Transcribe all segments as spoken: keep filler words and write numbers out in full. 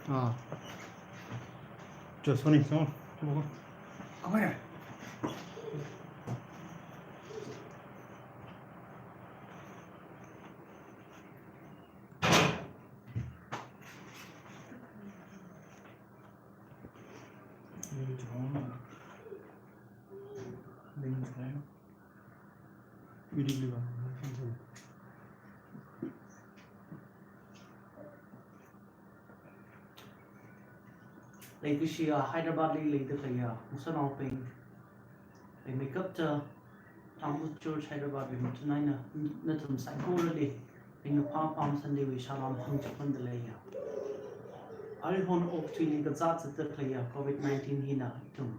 Ah. Just funny, so. Come on. Leikashiya Hyderabad li leida khaleiya ngasānaobing, leimei kaphā Tangkhul Church Hyderabad wui mathun eina nathum saikorali ringkaphā Palm Sunday wui salām hāngchiphunda leiya. Arihon okathuili kazāt zatda khaleiya covid nineteen hina ithum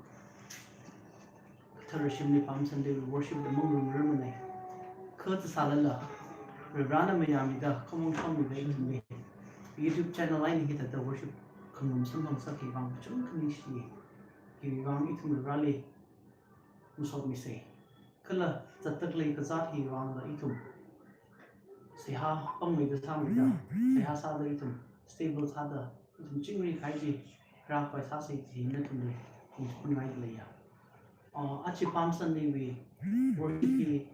kathara shimli Palm Sunday worship da mangarumrarmana. Kha chi sālala, Varivarana mayāmida, khamong shongmida ithumli YouTube channel eina hithāda worship khangarum samphangsakki vang kachungkha ningshi. Hiwui vang ithum Varivarali masotmisa. Kala zatda khalei kazāt hi vangla ithum seihā pangmeida sāmida, seihā sāda ithum stable sāda ithum chingri kahai chi rākhavai sāsa chi nathumli ningshiphunngaida leiya. Ah, aja Palm Sunday wui worship hi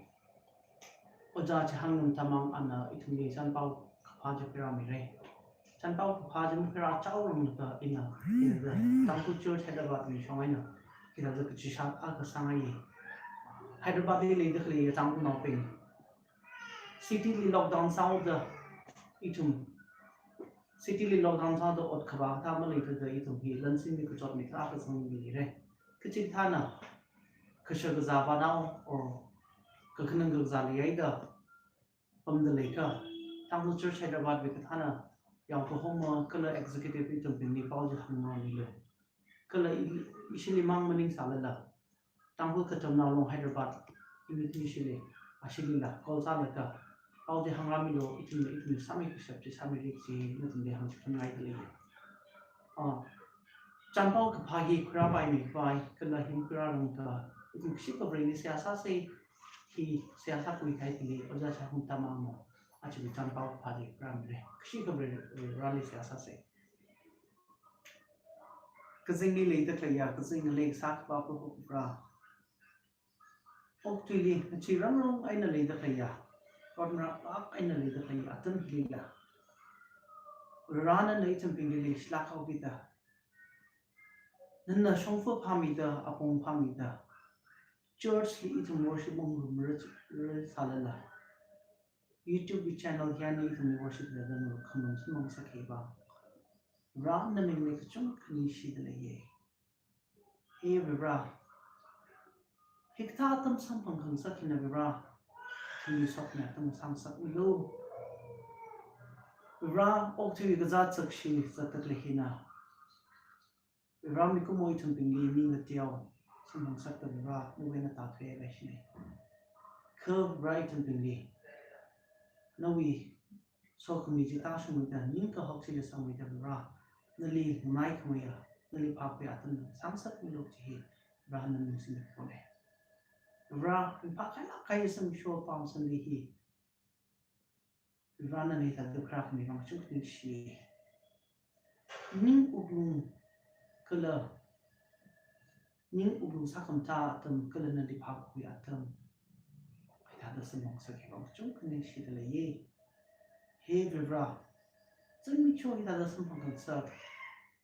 Ojā Chihāngngarum Tamang ana ithumli chānpao kaphā chi khuirāmira. Chānpao kaphā chi makhuirā chaoranglakha ina, ina Tangkhul Church Hyderabad wui shong eina hithāda kachishat akha sāngaiya. Hyderabad li leida khaleiya Tangkhulnaobing, city li lockdown sāhaoda ithum, city li lockdown sāhaoda ot khavā kathā maleithāda ithum hi lansinli kachot mikla kazang mira. Kachikathāna kashak kazā vānao or kakhanang kakazā leihaida pamda leiakha, Tangkhul Church Hyderabad wui kathāna yaokahoma kala executive ithumbingli pao chi hāngrāmilu. Kala i-, ishili mang maningsālala, Tangkhul Katamnao Long Hyderabad unit ishili, ashilila call sālaga pao chi hāngrāmilu, ithumna ithumli sāmi kashap chi sāmira chi nathumli hāngchiphunngaida leiya. Ah, chānpao kaphā hi khuirāpaimei khavai, kala hi khuirārangakha ithum kashik khavaraili seihā sāsa, hi seihā sākhui kahai thili Ojā Chihāngngarum Tamangna aja chānpao kaphā chi khuirāmira. Kashik khavaraili seihā sāsa. Kazingli leida khaleiya, kazing ngalei kasā Akhava Proho Vare, okathuili ngachee rangrong eina leida khaleiya, rot marak eina leida khaleiya atam hilila, Varivarana ithum bingli leishilāk haokida, nana shongfa phāmida, apong phāmida, church li ithum worship mangarumrar sālala, YouTube wui channel hi eina ithum worship da ngarumkhangarum samphangsakki vang Varivarana mingli kachungkha ningshida leiya. He Varivara, hikathā atam samphang khangasak hina Varivara, ithumli sokhami atam sāngasakmilu. Varivara, okathui kazāt sakshi zatda khalei hina, Varivara, mikumo ithumbingli ning ngateo samphangsakta Varivara, nawui eina tāthuihaira shina. Kha Varivara, ithumbingli nawui sokhami chi tāshungmida, ning kahak chili sangmida Varivara, nali nganaikhameiya, nali phākhuiya atam sāngasakmilu kaji hi Varivara, nana ningshimida phoka. Varivara, ringphākhailāk kahai zimiksho Palm Sunday hi Varivara, nana hithāda khuirākhami vang kachungkha ningshi. Ning wuklung kala ning wuklung sākhamathā atam kala nali phākhui atam hithāda samphangsakki vang kachungkha ningshida leiya. He Varivara, zimiksho hithāda samphang khangasak,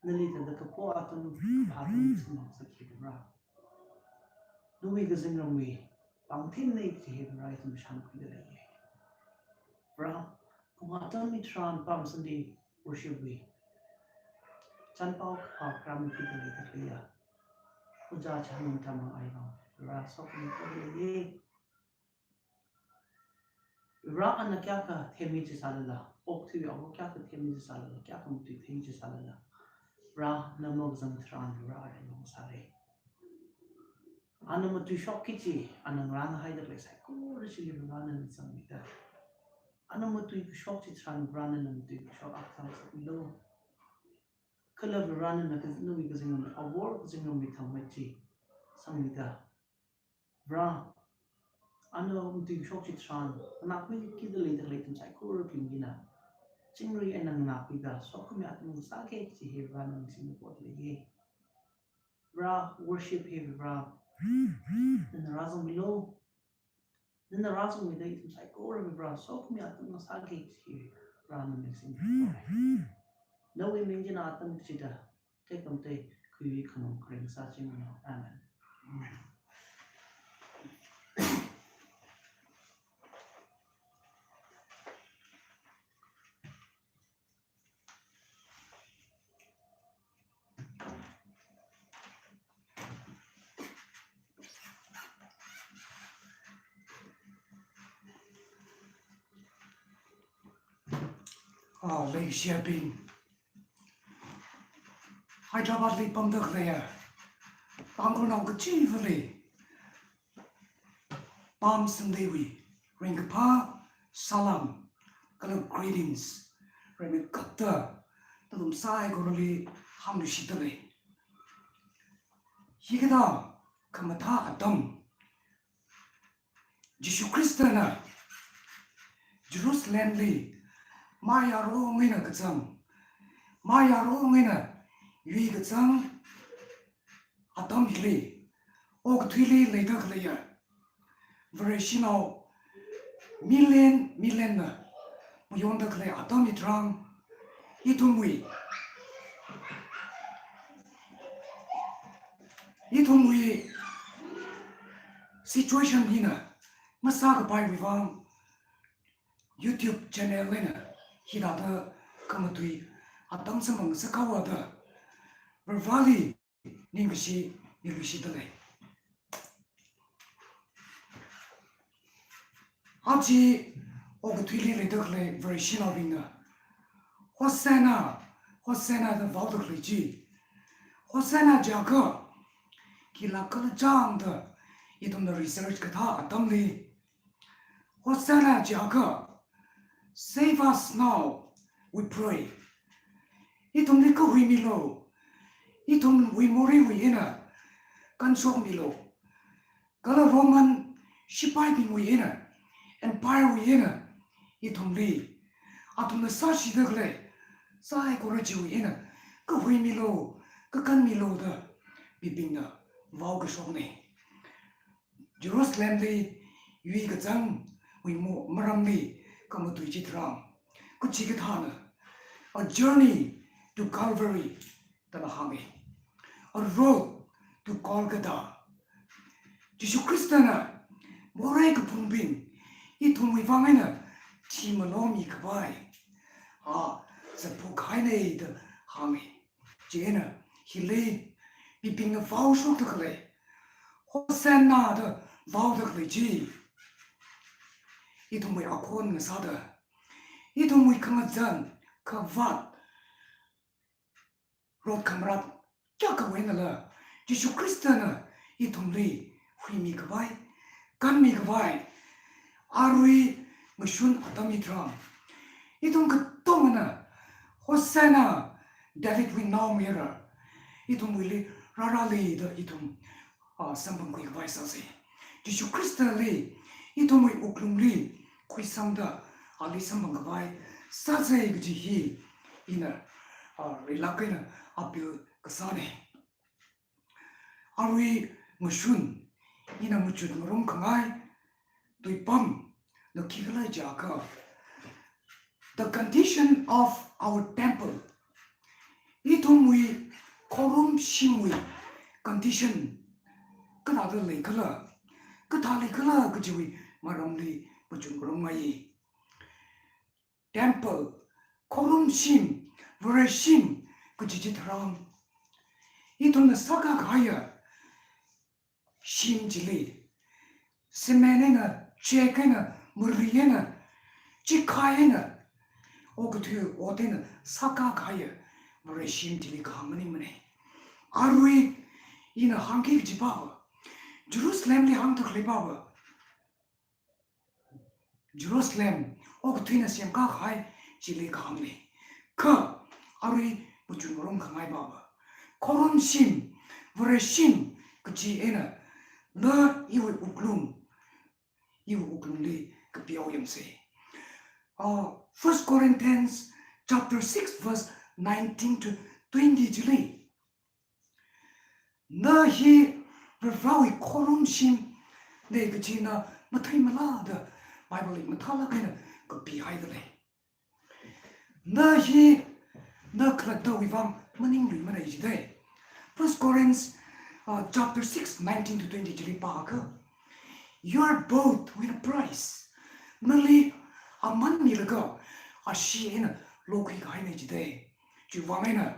nali thāda kapo atam, kaphā atam samphangsakki Varivara, nawui kazingramwui pāngthimna kaji hi Varivara, ithum shānkhuida leiya. Varivara, pung atam hitharan Palm Sunday worship wui chānpao kaphā khuirāmida leida khaleiya Ojā Chihāngngarum Tamang aivang Varivara, sokhami phoda leiya. Varivara, ana kayākha themmi chi sālala, okathui ava kayākha themmi chi sālala, kayākha matuithei chi sālala, Varivara, na makazang tharan Varivara, ana long sāra. Ana matuishokki kaji, ana ngarānhaida khalei saikora chili Varivara, nana zangmida, ana matuikashok chitharan Varivara, nana matuikashok akha sāngasakmilu. Kala Varivara, nana ka-, nawui kazingramwui awor, kazingramwui thangmei chi sangmida, Varivara, ana matuikashok chitharan, ana khuikida leida khalei ithum saikorabing hina chingri eina nganākhuida, sokhami atam ngasāki kaji hi Vare nana ningshina potleiya. Vare, worship hi Vare, nana rāzangmilu. Nana rāzangmida ithum saikora Vare, sokhami atam ngasāki kaji hi Vare nana ningshina potleiya. Nawui ming china atam kachida tekhamatei khuiwui khanang kharing sāchingmana. Amen. Ah, leishiyabing, Hyderabad li pamda khaleiya Tangkhulnao kachivali Palm Sunday wui ringkaphā salam kala greetings rimeikapta nathum saikorali hāngluishitdalei. Hikathā khamathā atam Jishu Khristana Jerusalemli mayarong eina kazang, mayarong eina yuikazang atam hili, okathuili leida khaleiya Vareshinao million million na mayonda khalei atam hitharan, ithumwui, ithumwui situation hina masākapaiwui vang YouTube channel eina hithāda khamatui atam samphang sākhavāda Vareli ningkashi miluishitdalei. Aja okathuili leida khalei Vareshinaobingna Hosanna, Hosanna da vaoda khalei chi, Hosanna jiakha khila khala chang da ithumna research kathā atamli, Hosanna jiakha, save us now, we pray. Ithumli kahuimilu, ithumwui moreiwui eina kanshokmilu, kala Roman shipaibingwui eina, empire wui eina ithumli, athumna sāshida khalei saikora chiwui eina kahuimilu, kakanmilu da mibingna vaokashokna. Jerusalemli yuikazangwui mo-, maramli khamatui chitharan, kachikathāna A Journey to Calvary dala hānga. A Road to Golgotha. Jishu Khristana morei kaphungbing ithumwui vang eina thimalo mikhavai, a, zaphuk haina da hānga. Chieina hili mibingna vaoshokda khalei, Hosanna da vaoda khalei chi, ithumwui akhon ngasāda, ithumwui khangazan, khavāt, rot khamarat kayākhawui einala, Jishu Khristana ithumli huimikhavai, kanmikhavai, arui ngashun atam hitharan, ithum katongana Hosanna, Davidwui naomayara, ithumwuili rārāli da ithum, a, samphangkhuikhavai sāsa. Jishu Khristali ithumwui wuklungli khuisangda ali samphangkhavai sāsa kaji hi ina, a, rilāk eina appeal kasāna. Arui ngashun ina machut ngarumkhangai tuipamna khikhala jiakha, the condition of our temple. Ithumwui khorumshimwui condition kathāda leikhala, kathā leikhala kajiwui maramli machut ngarumngai. Temple, khorumshim, Vareshim kaji chitharan, ithumna sākakahaiya shim chili, cement eina, chek eina, mari eina, chikhai eina, okathui ot eina sākakahaiya Vareshim chili kahāng maningmana. Arui ina hāngki kaji pava, Jerusalemli hāngda khalei pava, Jerusalem okathuina semkakahai chili kahāngna. Kha arui machut ngarumkhangai pava, khorumshim, Vareshim kaji eina, na iwui wuklung, iwui wuklungli kapeo yangsa. Ah, First Corinthians chapter six verse nineteen to twenty chili, na hi Varivarāwui khorumshimna kaji na matheimala da Bible li mathālāk eina kapihaida lei. Na hi na khalattawui vang maningluimana jidalei. First Corinthians, uh, chapter six, nineteen to twenty chili pākha, "You are bought with a price." Nali aman milaga ashee eina lokhuikahaina jidalei. Chiwui vang eina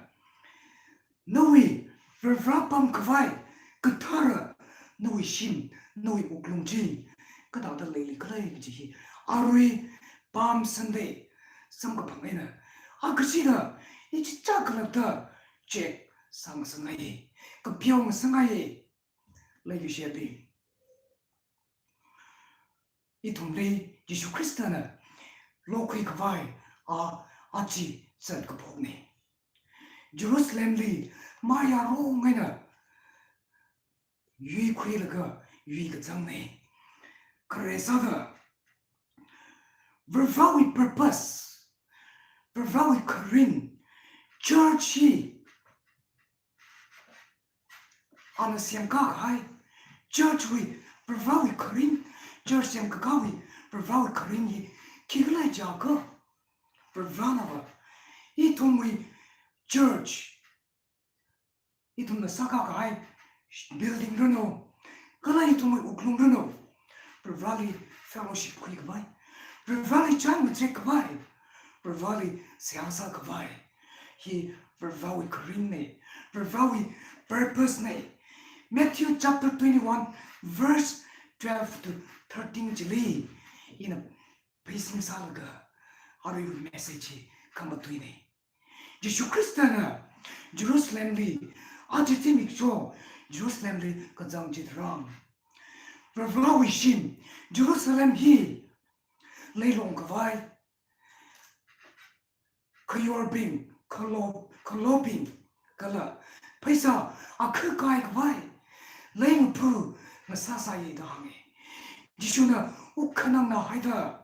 nawui Varivarā pamkhavai kathara nawui shim, nawui wuklung chi kathāda leilikhala kaji hi arui Palm Sunday samkaphang eina, a, kachida ichicha khalatta check sāngasakngai, kapheongasakngai. Leikashiyabing, ithumli Jishu Khristana lokhuikhavai a, aja zat kaphokna. Jerusalemli mayarong eina yuikhuilaga yuikazangna. Khare sāda Varivarāwui purpose, Varivarāwui kharing, church hi ana semkakahai, church wui Varivarāwui kharing, church semkakāwui Varivarāwui kharing hi khikhala jiakha, Varivarānava ithumwui church, ithumna sākakahai building ranu, kala ithumwui wuklung ranu, Varivarāli fellowship khuikhavai, Varivarāli chānmachek khavai, Varivarāli seihā sākhavai hi Varivarāwui kharingna, Varivarāwui purpose na. Matthew chapter twenty-one, verse twelve to thirteen chili ina basing sālaga aruiwui message hi khamatuina. Jishu Khristana Jerusalemli, aja zimiksho Jerusalemli kazang chitharan, Varivarāwui shim Jerusalem hi leilong khavai, khayorbing, khalo, khalobing, kala pheisā akha kaikhavai leingaphu ngasāsāya da hānga. Jishuna wuk khanangnahaida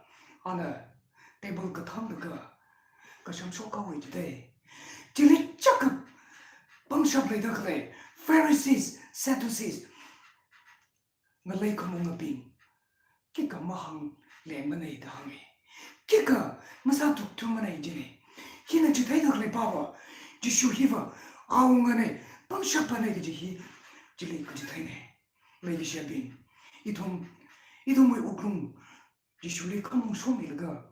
ana table kathānglaga kashamshok haowa jidalei. Chili chaka pangshap leida khalei Pharisees, Sadducees, ngalei khamungabing khikha mahānglengmana da hānga. Khikha masāthukthummana jina. Hina chitheida khalei pava, Jishu hiva awungana, pangshapana kaji hi chili kachitheina. Leikashiyabing, ithum, ithumwui wuklung Jishuli khamong shomilaga,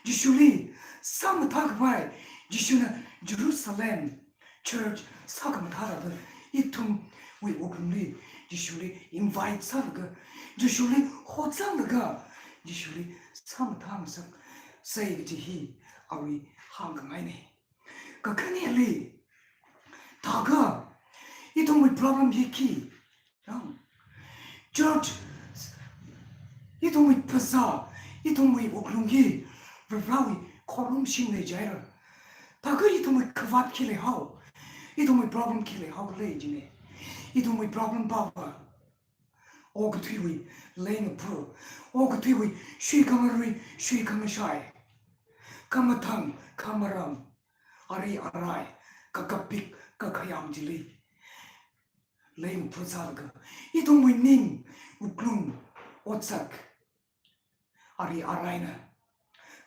Jishuli sāmathākhavai, Jishuna Jerusalem church sākhamathā thāda ithumwui wuklungli Jishuli invite sālaga, Jishuli hotsanglaga, Jishuli sāmathāngasaksei kaji hi arui hāngkhangaina. Kakhaneli, thākha ithumwui problem hi khi, yang, church, ithumwui phasā, ithumwui wuklung hi Varivarāwui khorumshimna jihaira. Thākha ithumwui khavāt khi leihao, ithumwui problem khi leihao khala jina. Ithumwui problem pava, okathuiwui leingaphu, okathuiwui shuikhangarui, shuikhangashai, khamathang, khamaram, ari arai, kakapik, kakhayam chili leingaphu sālaga, ithumwui ning, wuklung, otsak, ari araina,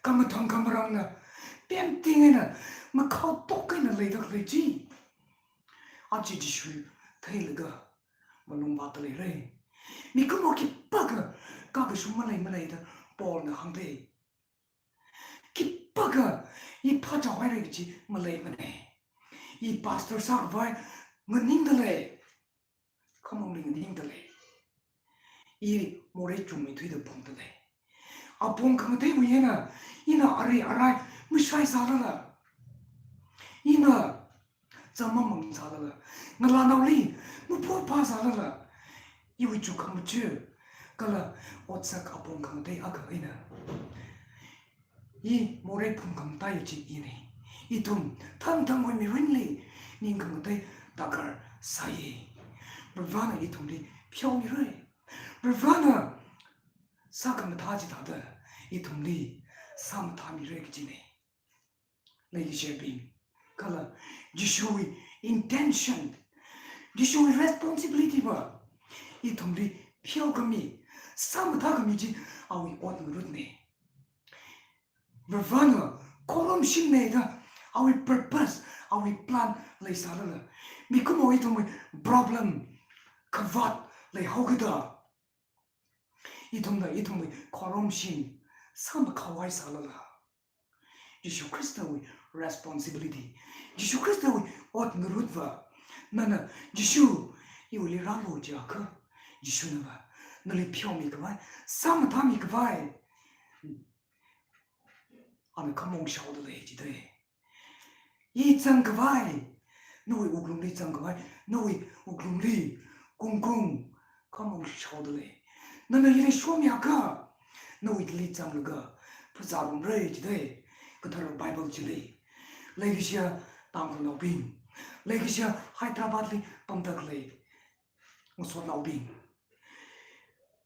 khamathang khamarangna pemting eina, makhaotok eina leida khalei chi, aja Jishu theilaga malungvātda leira. Mikumo khipākha kakashung maleimana da Paulna hāngda. Khipākha i phāchaohaira kaji maleimana. I pastor sākhavai nganingda lei. Khamongli nganingda lei. I morei chungmeithuida phungda lei. Apong khangateiwui eina ina ari arai mashaisālala, ina zam mamangsālala, ngalānaoli maphopāsālala, iwui chukkhamaja kala otsak apong khangatei akha eina i morei phungkhamataiya chi ina. Ithum thangthangwui mirinli ning khangatei darkar sāya. Varivarāna ithumli pheomira. Varivarāna sākhamathā chithāda ithumli sāmathāmira kajina. Leikashibing, kala Jishuwui intention, Jishuwui responsibility va ithumli pheokhami, sāmathākhami chi awui ot ngarutna. Varivarana khorumshimna da awui purpose, awui plan leisālala, mikumo ithumwui problem khavāt leihaokida, ithumna ithumwui khorumshim sāmakhavai sālala, Jishu Khristawui responsibility, Jishu Khristawui ot ngarut va, nana Jishu iwuili rālu jiakha, Jishuna va nali pheomikhavai, sāmathāmikhavai, ana khamong shaoda lei jida. I zangkhavai, nawui wuklungli zangkhavai, nawui wuklungli kungkung khamong shaoda lei. Nana hili shomiakha, nawuili zanglaga phazārumra jida, kathara Bible chili. Leikashiya Tangkhulnaobing, leikashiya Hyderabadli pamda khalei ngasotnaobing,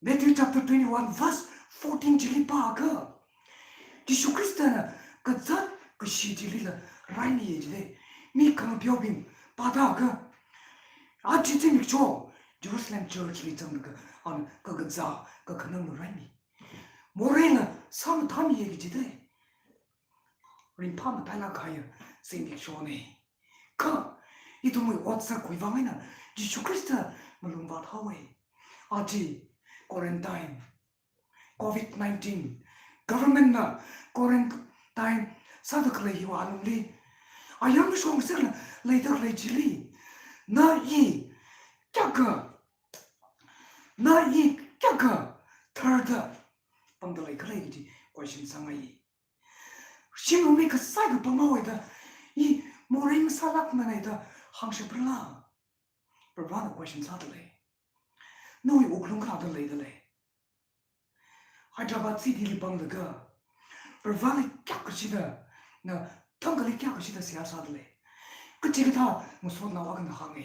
Matthew chapter twenty-one verse fourteen chili pāakha, Jishu Khristana kazāt kashi chilila raimi jida. Mi khangapeobing pāda akha, aja zimiksho Jerusalem church li zanglaga ana kakazā kakhanangla raimi. Moreila sāmathāmi kaji jida. Ringphā matailāk kahaiya zimikshona. Kha ithumwui otsakwui vang eina Jishu Khrista malungvāt haowa. Aja quarantine, covid nineteen, government na quarantine sāda khalei hiwui alungli, ayang shongzerla leida khalei chili, na i kayākha, na i kayākha tharda pamda leikhala kaji question sāngai. Shimlungli kasai kapam haowa da, i morei masālākmana da hāngshapra la? Varivarana question sāda lei. Nawui wuklung kathāda leida lei? Hyderabad city li pamlaga, Varivarali kayākha kashida, na thangkhali kayākha kashida seihā sāda lei? Kachikathā ngasotnao akhana hānga.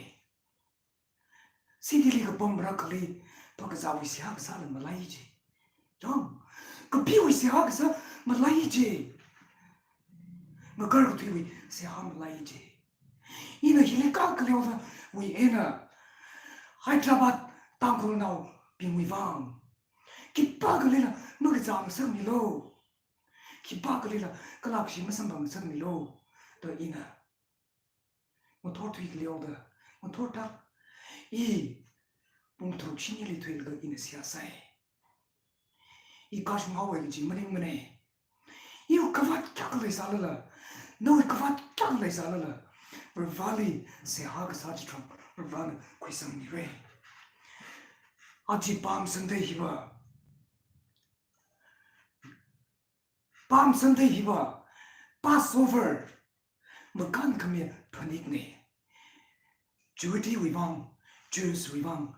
City li kapam marakhali, phākazāwui seihā kasāla malai ji. Chang, kapiwui seihā kasā malai ji. Ngakarkathuiwui seihā malai ji. Ina hili kaleodawui eina Hyderabad Tangkhulnaobingwui vang khipākhalila makazā ngasakmilu, khipākhalila kalakshi masamphangngasakmilu da ina ngathor thuikaleoda, ngathor thak, i pung tharuk shinili thuilaga ina seihā sai. I kashung haowa kaji maningmana. Iwui kavāt kayākha leisālala, nawui kavāt kayākha leisālala, Varivarali seihā kasā chitharan Varivarana khuisangmira. Aja Palm Sunday hiva, Palm Sunday hiva Passover, makānkhami phanikna. Jihudi wui vang, Jews wui vang,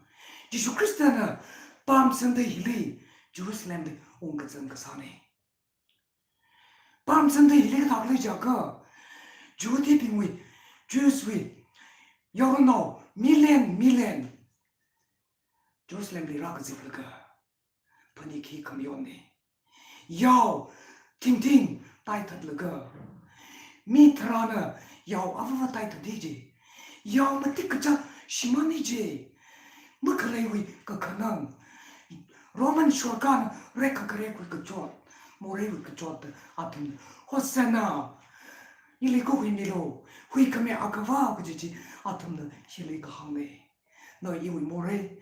Jishu Khristana Palm Sunday hili Jerusalemli ungkazang kasāna. Palm Sunday hili kathākhala jiakha, Jihudibingwui, Jews wui yaronao million million Jerusalemli rākaziplaga, phanik hi khamayonna. Yao thingthing taithatlaga, mi tharāna yao avava taithata ji. Yao matik kachā shimāna ji. Makhaleiwui kakhanang, Roman sorkarna rekkakarekwui kachot, moreiwui kachot da athumna, Hosanna, ili kahuimilu, huikhami Akhava kaji chi athumna hili kahāngna. Na iwui morei,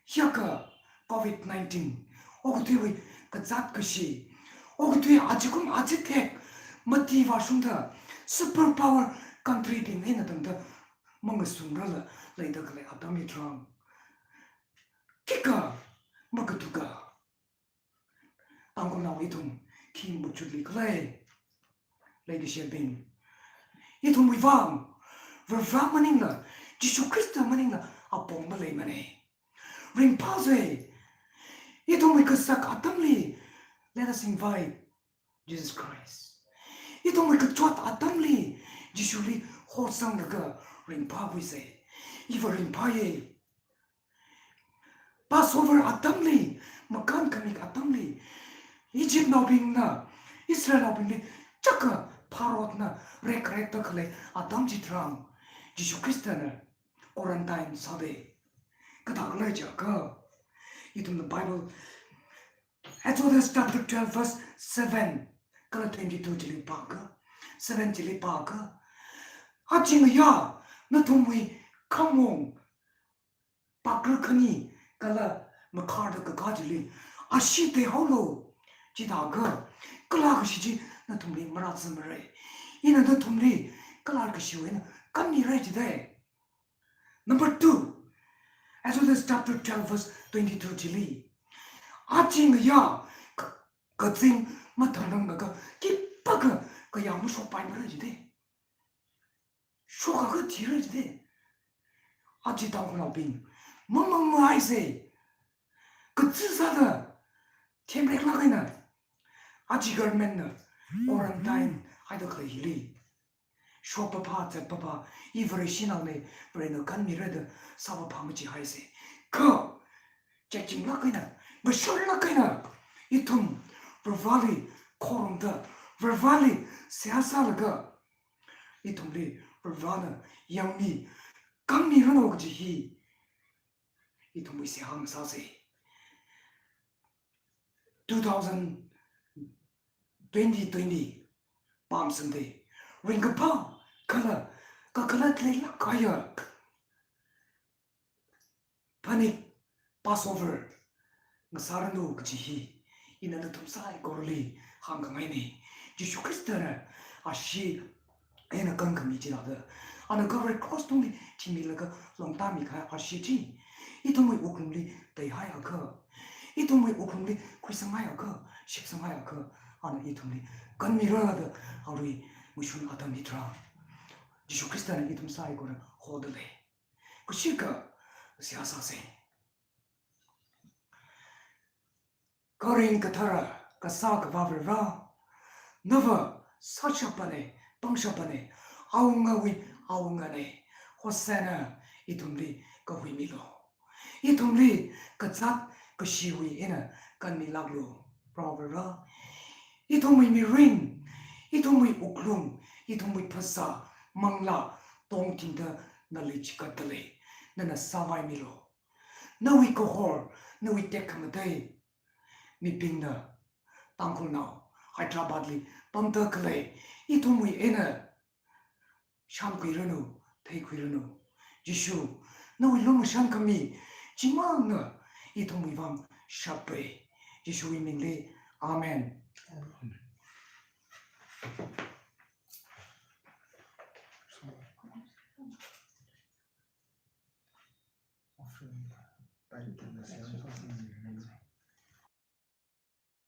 hiyākha covid nineteen, okathuiwui kazāt kashi, okathui ajakum aja thek mati vāshungda, super power countrybing eina tangda mangasungrala leida khalei atam hitharan, khikha makathuka Tangkhulnao ithum khi machutlikhala? Leikashibing, ithumwui vang Varivara maningla, Jishu Khrista maningla apong maleimana. Ringphāsa. Ithumwui kasak atamli, let us invite Jesus Christ. Ithumwui kachot atamli Jishuli horsanglaga ringphākhuisa. Iva ringphāya. Passover atamli, makānkhamik atamli, Egyptnaobingna Israelnaobingli chaka pharotna rekrekda khalei atam chitharan Jishu Khristana quarantine sāda. Kathākhala jiakha, ithumna Bible, Exodus chapter twelve verse seven kala twenty-two chili pākha, seven chili pākha, aja ngayā nathumwui khamong pakra khani kala makharda kakā chili ashee teihaolu. Chithākha kala kashi chi nathumli marāzamara. Ina nathumli kala kashiwui eina kanmira jida. Number two, Exodus chapter twelve verse twenty-two chili, aja ngayā ka-, kazing mathānrang laga khipākha kayā mashokpaimara jida. Shokakha thira jida. Aja Tangkhulnaobing mamamāhaisa. Kachi sāda themreklāk eina aja governmentna quarantine haida khalei hili, shokpapa zatpapa, i Vareshinaona, Varena kanmira da sāpapa machihaisa. Kha chekchinglāk eina, ngasharlāk eina ithum Varivarali khorumda, Varivarali seihā sālaga, ithumli Varivarana yangmi, kanmiranu kaji hi ithumwui seihā ngasāsa. Two thousand twenty twenty Palm Sunday, ringkaphā kala kakhalat leilāk kahaiya panic Passover ngasāranu kaji hi ina nathum saikorali hāngkhangaina. Jishu Khristana ashee eina kankhami chithāda, ana Calvary cross tungli thimilaga longtāmi kahai ashee chi ithumwui wuklungli teihaiakha, ithumwui wuklungli khuisanghaiakha, shipsanghaiakha, ana ithumli kanmira da arui mashun atam hitharan Jishu Khristana ithum saikora hoda lei. Kashika seihā sāsa. Karing kathara kasā Akhava Varivara, nava sāshapana, pangshapana, awungawui awungana. Hosanna, ithumli kahuimilu. Ithumli kazāt kashiwui eina kanmilāklu, Proho Varivara. Ithumwui mirin, ithumwui wuklung, ithumwui phasā, manglā, tongtingda nali chigatda lei, nana sāvaimilu. Nawui kahor, nawui tekhamatei mibingna, Tangkhulnao Hyderabad li pamda khalei ithumwui eina shānkhuiranu, theikhuiranu. Jishu, nawui lumashan khami chimangna ithumwui vang shappai. Jishuwui mingli, Amen.